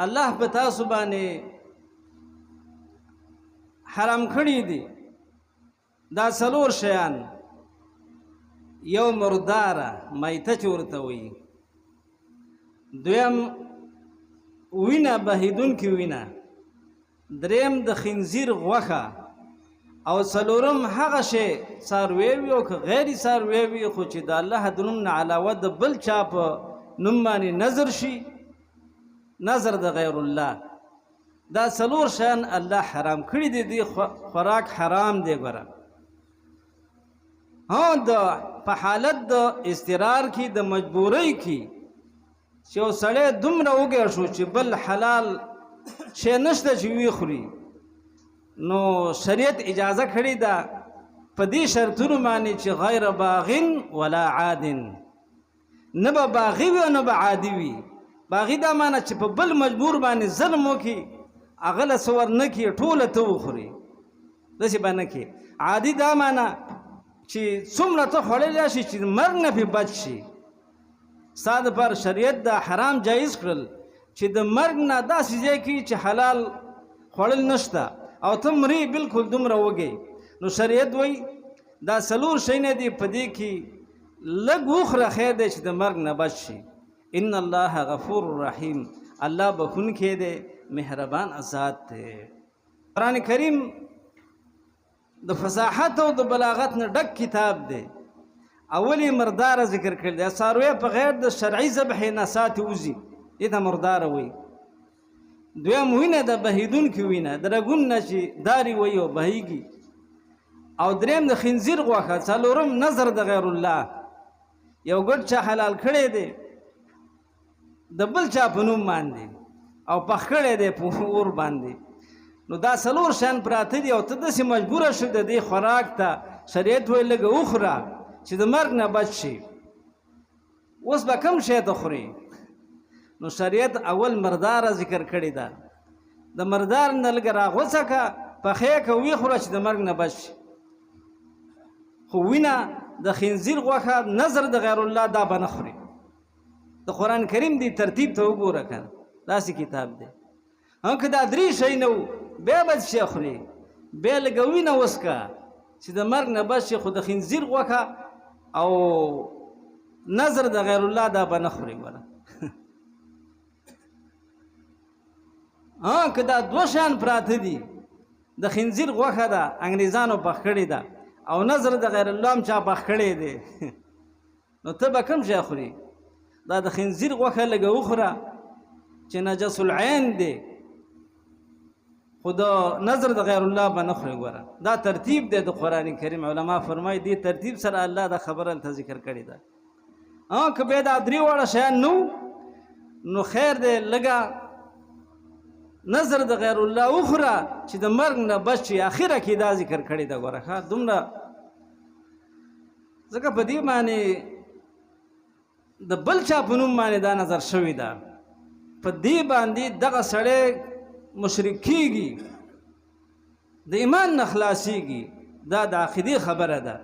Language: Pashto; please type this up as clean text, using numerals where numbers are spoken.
الله په تاسو باندې حرام کړی دي دا څلور شیان. یو مرداره میته چې ورته وایي، دویم وینه بهیدونکې وینه، دریم د خنزیر غوښه، او څلورم هغه شی څاروی وي او که غیر څاروی وي خو چې د الله د نوم نه علاوه د بل چا په نوم باندې نظر شي، نظر د غیر الله. دا څلور شیان الله حرام کړي دي، دی خوراک حرام دی. ګوره ها، د په حالت د اضطرار کې، د مجبورۍ کې، چې یو سړی دومره وږی شو چې بل حلال شی نشته چې ویې خوري، نو شریعت اجازه کړې ده په دې شرطونو باندې چې غیر باغن ولا عادن، نه به باغي وي او نه به عادي وي. باغي دا معنی چې په بل مجبور باندې ظلم وکړي، هغه له څه ورنه کړي، ټوله ته وخوري، داسې به نه کړي. عادي دا معنی چې څومره ته خوړلی شي چې مرګ نه پرې بچ شي. ستا دپاره شریعت دا حرام جایز کړل چې د مرګ نه داسې ځای کې چې حلال خوړل نشته او ته مرې بالکل دومره وږی، نو شریعت وایي دا څلور شیونه دي، په دې کې لږ وخوره، خیر دی چې د مرګ نه بچ شي. ان الله غفور رحیم، الله بخښونکی دی، مهربان ذات دی. قرآن کریم د فصاحت او د بلاغت نه ډک کتاب دی. اولی مردار ذکر کړل دی، څاروی په غیر د شرعي ذبح نه ساتي وځي، دې ته مردار وایي. دویم وینه د بهیدونکې وینه، د رګون نه چې داري وایي او بهیږي. او دریم د خنزیر غوښه. څلورم نظر د غیر الله، یو ګډ چا حلال کړی دی د بل چا په نوم باندې او پخ کړی دی په اور باندې، نو دا څلور شیان پراته دي او ته داسې مجبوره شو د دې خوراک ته. شریعت وایي لږه وخوره چې د مرګ نه بچ شي. اوس به کوم شی ته خوري؟ نو شریعت اول مرداره ذکر کړې ده، د مردار نه لږه راغوڅه که، پخې که، ویې خوره چې د مرګ نه بچ شي. خو وینه د خنزیر غوښه، نظر د غیر الله، دا به نه خوري. د قرآن کریم دی ترتیب ته وګوره که داسې کتاب دی. که دا درې شی نه وو بیا به څه شی خوري؟ بیا لږه وینه وڅکه چې د مرګ نه بچ شي، خو د خنزیر غوښه او نظر د غیر الله دا به نه خوري. ګوره ها، که دا دوه شیان پراته دي، د خنزیر غوښه ده انګریزانو پخ کړې ده او نظر د غیر الله هم چا پخ کړی دی، نو ته به کوم شی خوري؟ دا د خنزیر غوښه لږه وخوره چې نجس العین دی، خو د نظر د غیر الله به نه خوري. ګوره دا ترتیب دی د قرآن کریم. علما فرمایي دې ترتیب سره الله دا خبره هلته ذکر کړې ده. که بیا دا درې واړه شیان نو، نو خیر دی، لږه نظر د غیر الله وخوره چې د مرګ نه بچ شي. اخره کې دا ذکر کړې ده. ګوره ښه، دومره ځکه په دې باندې د بل چا په نوم باندې دا نظر شوې ده، په دې باندې دغه سړی مشرک کیږي، د ایمان نه خلاصیږي. دا د عقیدې خبره ده.